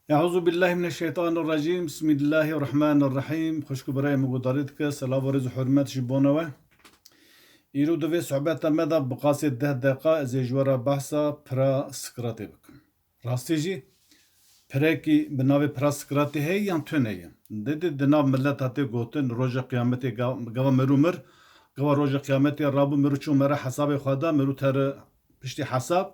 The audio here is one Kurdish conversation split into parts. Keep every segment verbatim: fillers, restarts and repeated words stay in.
Eûzubillahimineşşeytanirracîm. Bismillahirrahmanirrahîm. Xwişk û birayê min guhdarî dike. Selav û rêz û hurmet ji bona we. Îro di vê sohbeta me de bi qasê deh deqa ez ê ji we re behsa pira Sikratê bikim. Rastî jî pirekî bi navê pira Sikratê heye yan tune ye? Dê dê di nav mileta tê gotin roja qiyametê ga-, gava mirû mir, gava roja qiyametê rabû mirû çû mere hesabê xwe da, mirû tere piştî hesab,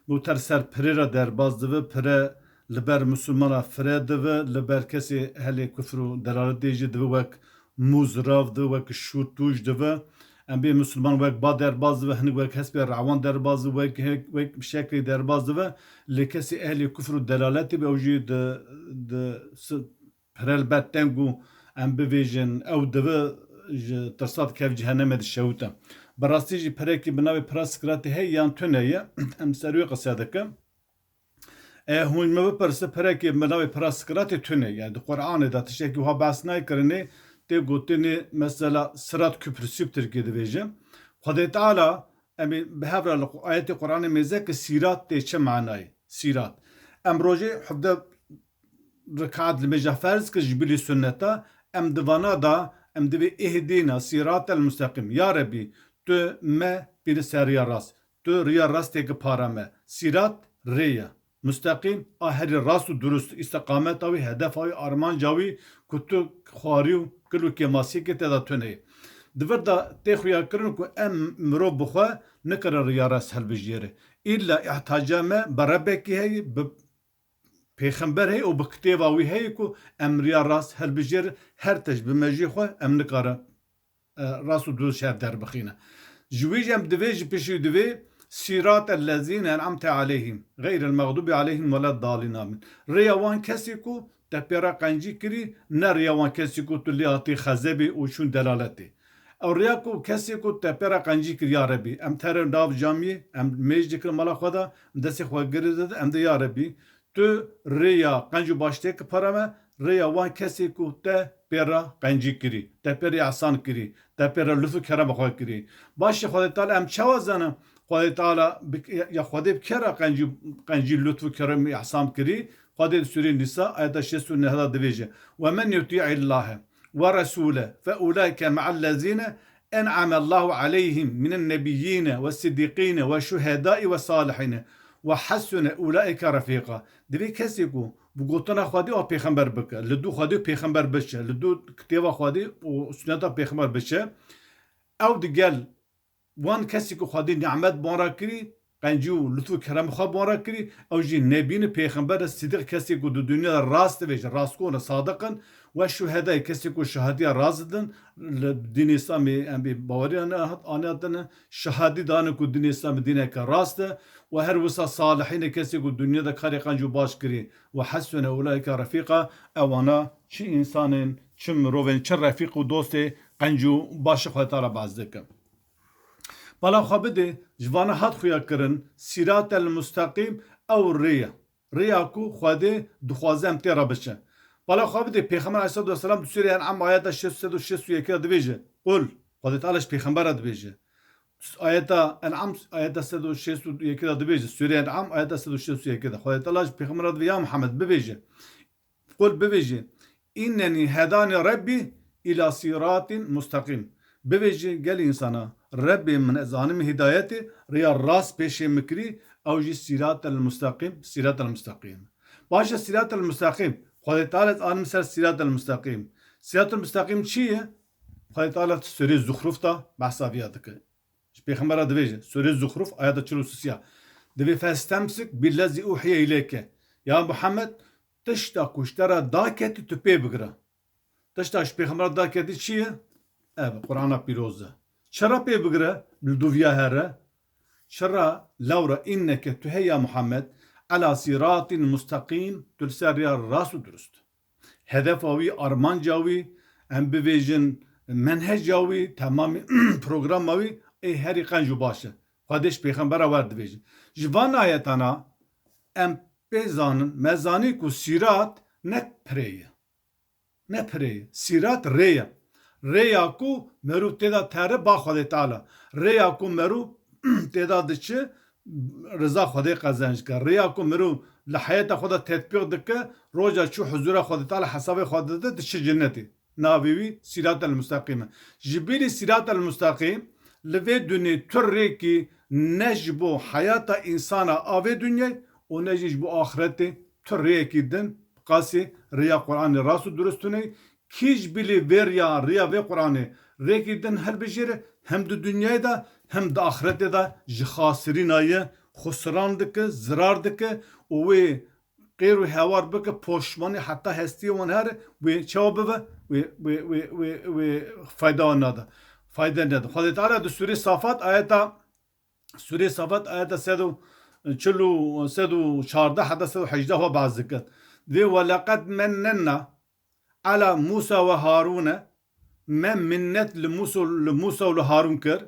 mirû ter ser pirê re derbaz dibe, pire li ber misilmana fire dibe, li ber kesê ehlê kufr û delaletê jî dibe wek mûz rav dibe, wek şûr tûj dibe. Em bê misilman wek ba derbaz dibe, hinek wek hespê rewan derbaz dibe, wek, wek şeklê derbaz dibe. Lê kesê ehlê kufr û delaletê be, ew jî di, di si-, pire li ber teng û em bivêjin, ew dibe ji tirsa dikeve cehennemê dişewite. Bi rastî jî pirekî bi navê pira Sikratê heye yan tune ye? Em ser wê qise dikin. E, hûn ji me bipirsin, pirekê bi navê pira Sikratê tune. Yani di Qur'anê de tiştekî wiha behs nayê kirinê, tê gotinê mesela Sirat Köprüsü bi tirkî dibêjin. Xwedê Teala, em ê bi hev re li ayetê Qur'anê mêze ki Sirat tê çi manayê? Sirat. Em rojê hevdeh rekaat nimêja ferz kir ji bilî sunneta, em di vana da, em divê ihdina siratel musteqîm. Ya Rebî, tu me bîne ser riya rast. Tu riya rastê ki para me. Sirat rê ye. Musteqîm a herî rast û durust, îstiqameta wî, hedefa wî, armanca wî ku tu xwarî û kil û kêmasiyekê te de tune ye. Di vir de tê xuyakirin ku em mirov bi xwe nikare riya rast hilbijêre. Îlla îhtiyaca me bi Rebekî heye, bi pêxember heye û bi kitêba wî heye ku em riya rast hilbijêrin, her tişt bi mejiyê xwe em nikarin e, rast û dirust şer derbixîne. Ji wî jî em divê ji piştî divê, "Sîrate lezîne en'amte aleyhim, xeyrel mexdûbi aleyhim weleddalîn, amîn." Rêya wan kesê ku te pê re qencî kirî, ne rêya wan kesê ku tu lê hatî xezebî û çûn delaletê. Ew rêya ku kesê ku te pê re qencî kirî, ya Rebî, em terin nav camiyê, em mêj dikin mala xwe de, em destê xwe girê didin, em dê, ya Rebî, tu rêya qenc û baştê ki pere me, rêya wan kesê ku te pê re qencî kirî, te pê re ehsan kirî, te pê re lutf û kerema xwe kirî. Baş e, Xwedê Teala em çawa zanin? Xwedê Teala bi, ya Xwedê bi kê re qencî, qencî lutf û kerem û ehsan kirî? Xwedê di Sûrê Nîsa ayeta şêst û neh de dibêje, "Ve men yutî'illâhe ve resûle fe ulâike me'ellezîne en'amellahu aleyhim minen nebiyyîne ve siddîqîne ve şuhedâi ve salihîne ve hesune ulâike refîqa." Divê kesê ku bi gotina Xwedê û pêxember bike, li dû Xwedê û pêxember biçe, li dû kitêba Xwedê û suneta pêxember biçe, ew digel wan kesê ku Xwedê nîmet bi wan re kirî, qencî û lutf û kerem xwe bi wan re kirî, ew jî nebîne pêxember e, sidîq, kesê ku di dinya de rast dibêje, rastgor e, sadiq in, we şuhedayê, kesê ku şahadiya rast didin, li dînê Îslamê em bê bawerî ane hat, ane hatine, şahadî dane ku dînê Îslamê dîneke rast e, we her wisa salihîne, kesê ku dinya de karê qenc û baş kirî, we hesune ulaîke refîqa, ewana çi însanên, çi mirovên, çi refîq û dostê qenc û baş Xwedê Teala behs dike. Bala xwe bidê, ji vana hat xuya kirin, sîratel musteqîm, ew rê ye. Rêya ku Xwedê dixwaze em tê re biçin. Bala xwe bidê, Pêxember aleyhisselatu vesselam di Sûreya En'am ayeta şêst û yekê de dibêje, "Qul", Xwedê Teala ji Pêxembera dibêje. Ayeta En'am, ayeta sed û şêst û yekê de dibêje, Sûreya En'am ayeta sed û şêst û yekê de Xwedê Teala ji Pêxembera dibê, "Ya Muhammed, bibêje." Qul, bibêje, "Înnenî hedani Rebbî îla sîratîn musteqîm." Bibêje, gelî însana, Rebbê min, ez anîm hidayetê, rêya rast pêşê min kirî, ew jî sîratel musteqîm, sîratel musteqîm. Baş e, sîratel musteqîm. Xwedê Teala ez anîm ser sîratel musteqîm. Sîratel musteqîm çi ye? Xwedê Teala di Sûrê Zuxruf de behsa viya dike. Ji Pêxembera dibêje, Sûrê Zuxruf, ayeta çil û sisiya. Dibê, "Festemsik billezî uhiye ileyke." Ya Muhammed, tişta ku ji te re daketî tu pê bigire. Tişta ji Pêxembera daketî çi ye? Ev Qur'ana pîroz e. Çira pê bigire, li dûviya here? Çira lewra înneke tu hey ya Muhammed, ela sîratîn musteqîm, tu li ser rêya rast û dirust. Hedefa wî, armanca wî, em bivêjin menheca wî, temamî programa wî ê herî qenc û baş e. Xwedê ji Pêxembera wer dibêje. Ji van ayetana em pê zanin, me zanî ku sîrat ne pirê ye. Ne pirê ye. Sîrat rê ye. Rêya ku merû tê de tere ba Xwedê Teala. Rêya ku merû tê de diçi riza Xwedê qezenc dike. Rêya ku merû li heyata xwe de tetbîq dike, roja çû huzûra Xwedê Teala hesabê xwe dide, diçe cennetê. Navê wî Sîratel Musteqîm e. Ji bîrî Sîratel Musteqîm li vê dunê tu rêkî ne ji bo heyata însana a vê dinyayê û ne jî ji bo axretê tu rêyekî din bi qasî rêya Qur'anê rast û durust tune. Kî ji bîrî vê riya, riya vê Qur'anê rêkî din hilbijêre, hem di dinyayê de hem di axretê de ji xasirîna ye, xusran dike, zirar dike û wê qêr û hewar bike, poşmanî heta hestiyê wan here, wê çawa bibe, wê, wê, wê, wê, wê fayda wan nade. Fayda nede. Xwedê Teala di Sûrê Safat ayeta, Sûrê Safat ayeta sed û çil û, sed û çardeh heta sed û hejdeh ve behs dike. Divê, "Ve leqed mennenna ala Musa ve Harûne", me minnet li Musa, li Musa û li Harûn kir,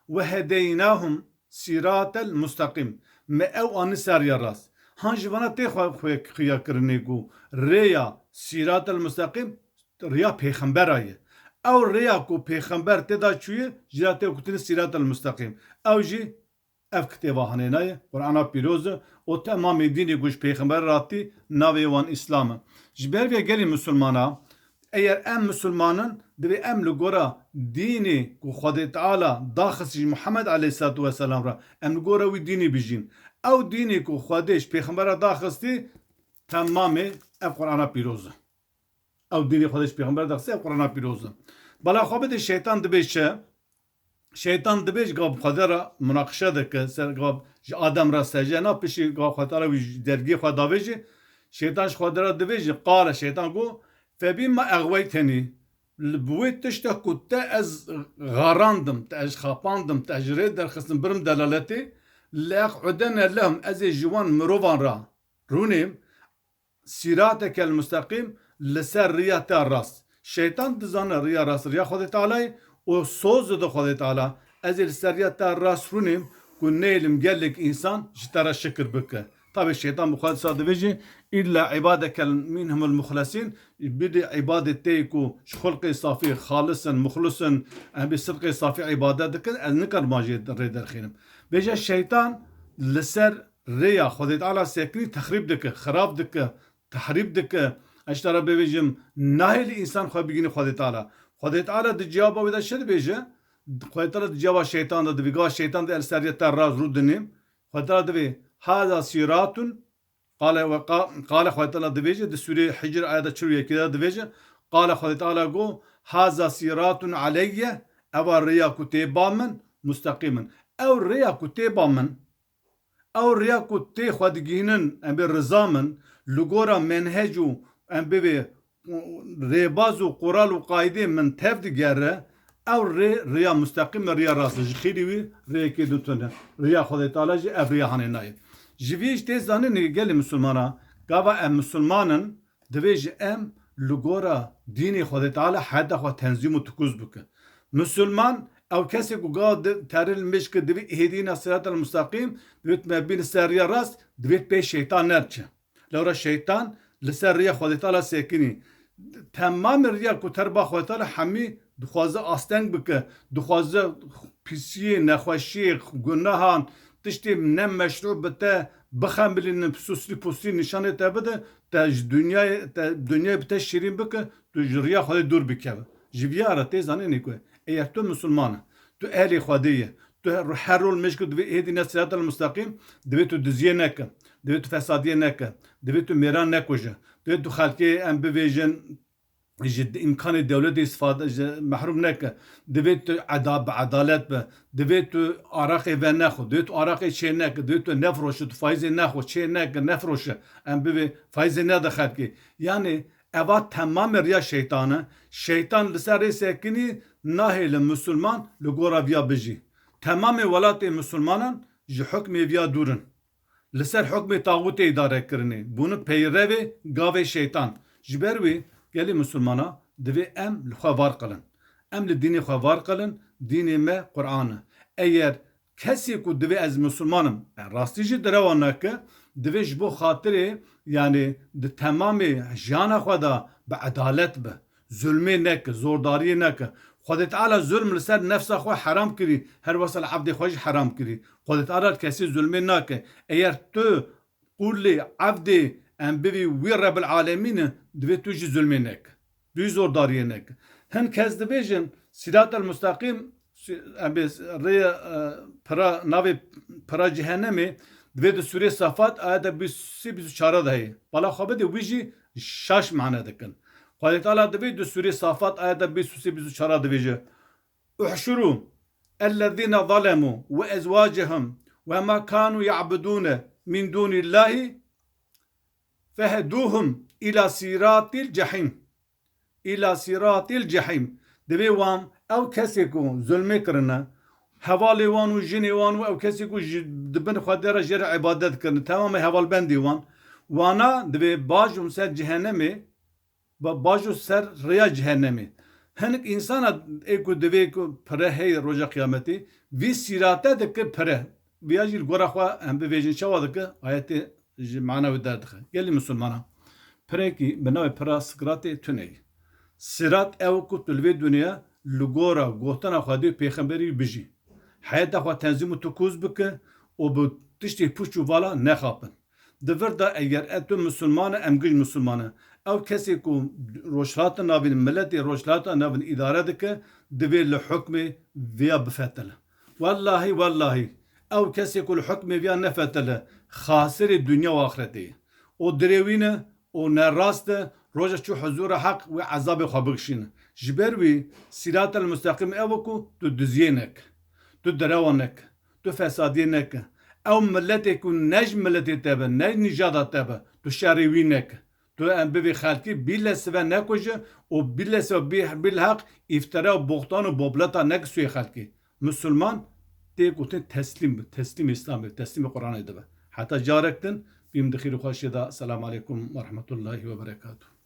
"ve hedeynahum sîratel musteqîm", me ew anî ser riya rast. Han ji vana tê xwe, xwe, xuya kirinê ku rêya sîratel musteqîm riya pêxembera ye. Ew rêya ku pêxember tê de çûye, jê re tê gotinê sîratel musteqîm. Ew jî ev kitêba hanêna ye, Qur'ana Pîroz e, û temamê dînê ku ji pêxemberê re hatî, navê wan Îslam e. Ji ber vê gelî misilmana, eger em misilman in, divê em li gora dînê ku Xwedê Teala daxistî ji Muhammed aleyhisselatu vesselam re, em li gora wî dînê bijîn. Ew dînê ku Xwedê ji pêxembera daxistî, temamê ev Qur'ana Pîroz e. Ew dînê Xwedê ji pêxember daxistî, ev Qur'ana Pîroz e. Bala xwe bidê, şeytan dibê çi? Şeytan dibêje, gava bi Xwedê re munaqişe dike, ser gava ji Adem re secde na, piştî gava Xwedê Teala wî ji dergê xwe davêje, şeytan ji Xwedê re divêje, qale, şeytan got, "Febîma exweytenî", li bi wê tiştek ku te ez xarandim, te ez xapandim, te ez ji rê derxistim, birim delaletê, "leeq'udenne lehum", ez ê ji wan mirovan re rûnêm, "sîratekel musteqîm", li ser riya te rast. Şeytan dizane riya rast riya Xwedê Teala ye û soz dide Xwedê Teala, "ez ê li ser riya te rast rûnêm ku neylim gelek însan ji te re şikir bike." Tabi şeytan bi xwe disa divêje, "Îlla îbadekel minhumul muxlesîn", bidê îbadê tê ku ji xulqê safî, xalis in, muxlis in, em bi sidqê safî îbadet dikin, ez nikarim jê rê derxînim. Vêca şeytan li ser rêya Xwedê Teala sekinî texrîb dike, xirab dike, tehrîb dike. Ez ji te re bibêjim, nahêlî însan xwe bigihîne Xwedê Teala. Xwedê Teala di ciyaba wê de çi dibêje? Xwedê Teala di ciyaba şeytan de divê, gava şeytan de el ser riya te rast rû dinê. Xwedê Teala divê, "Haza sîratun", qale we qa-, qale Xwedê Teala divêje, di Sûrê Hicr ayeta çil û yekê de divêje, qale Xwedê Teala got, "Haza sîratun aleyye", ev a rêya ku tê ba min, musteqîm in. Ew rêya ku tê ba min, Ew riya ku tê xwe digihînin, em bê riza min, li gora menhec û em bivê rêbaz û qural û qaydê min tev digere, ew rê, riya musteqîm e, riya rast e. Ji xêrî wî rêyekê din tune. Riya Xwedê Teala jî ev riya hanê nayê. Ji vî jî tê zanînê gelê misilmana, gava em misilman in, Divê ji em li gora dînê Xwedê Teala heta xwe tenzîm û tikûz bike. Misilman, ew kesê ku gava di-, terê li mêj ke divê îhdîna siratel musteqîm, divê tu me bîne ser riya rast, divê pê şeytan nerçe. Lewra şeytan li ser riya Xwedê Teala sekinî. Temamê riya ku te re ba Xwedê Teala hemî dixwaze asteng bike, dixwaze pisiyê, nexweşiyê, gunehan, tiştê ne meşrû bi te bixemilînin, suslî puslî nîşanê te bide, te ji dinyayê, te dinyayê bi te şîrîn bike, tu ji riya Xwedê dûr bikeve. Ji viya re tê zanînê ku eger tu misilman e, tu ehlê Xwedê ye, tu her, her rol mêj ku divê êdî ne siratel musteqîm, divê tu diziyê neke, divê tu fesadiyê neke, divê tu mêran nekuje, divê tu xelkê em bivêjin, ji d-, îmkanê dewletê îstifade, ji mehrum neke. Divê tu eda-, bi edalet be. Divê tu araqê venexwe. Divê tu araqê çê neke. Divê tu nefroşe, tu faîzê nexwe, çê neke, nefroşe. Em bivê faîzê nede xelkê. Yanî eva temamê riya şeytan e. Şeytan li ser rê sekinî, nahêle misilman li gora viya bijî. Temamê welatê misilmanan ji hukmê viya dûr in. Li ser hukmê taxûtê îdare kirinê, bûne peyrevê gavê şeytan. Ji ber wê gelê misilmana divê em li xwe var qilin. Em li dînê xwe var qilin, dînê me Quran e. Eger kesê ku divê ez misilman im, e, rastî jî derewa neke, divê ji bo xatirê, yanî di temamê jiyana xwe de bi edalet be. Zulmê neke, zordariyê neke. Xwedê Teala zulm li ser nefsa xwe heram kirî, her wesa li evdê xwe jî heram kirî. Xwedê Teala li kesî zulmê nake. Eger tu qûlê, evdê, em bivî wî Rebbil Alemîn in, divê tu jî zulmê nek. Tu jî zordariyê nek. Hin kes dibêjin, Sîrat el Mustaqîm, si-, em bê rêya, e, pira, navê pira cehennemê, divê di Sûrê Safat, ayeta bîst û sê bîst û çar de heye. Bala xwe bidê, wî jî şaş mane dikin. Xwedê Teala divê di Sûrê Safat, ayeta bîst û sê bîst û çar de dibêje, "Uhşuru ellezîne zalemû ve ezwacehum ve ma kanu ya'budûne min dûnillâhi fehedûhum îlâ sîratîl cehîm." Îlâ sîratîl cehîm. Divê wan, ew kesê ku zulmê kirine, hevalê wan û jinê wan û ew kesê ku ji, di bin Xwedê re jê re îbadet kirine, temamê hevalbendê wan, wana divê bajo ser cehennemê, ba-, bajo ser rêya cehennemê. Hinek însana ê ku divê ku pire hey roja qiyametê, vî sîrate dike pire. Viya jî li gora xwe em bivêjin çawa dike, ayetê ji mana wê derdixe. Gelî misilmana, pirekî bi navê pira Sikratê tune ye. Sirat ew ku tu li vê dinyaya li gora gotina Xwedê û Pêxemberî bijî. Heyeta xwe tenzîm û tikûz bike û bi tiştê pûç û vala nexapin. Di vir de eger e tu misilman e, em giş misilman e. Ew kesê ku rojhilata navîn, miletê rojhilata navîn îdare dike, divê li hukmê viya bifetile. Wellahî, wellahî, ew kesê ku li hukmê viya nefetile, xasirê dinya û axretê ye. Û dirê wî ne, û ne rast e, roja çû huzûra Heq wê ezabê xwe bikişîne. Ji ber wî, sîratel musteqîm ew e ku tu diziyê neke, tu derewa neke, tu fesadiyê neke. Ew miletê ku ne ji miletê te be, ne ji nîjada te be, tu şerê wî neke. Tu em bivê xelkî bîle sive nekuje û bîle sive bî, bîle heq îftira û boxtan û bobleta neke sûyê xelkî. Misilman tê gotin teslîm bi, teslîm Îslamê, teslîmê Quranê dibe. Heta carek din, bîm di xêr û xweşiyê de. Selamu aleykum ve rahmetullahi ve berekatuhu.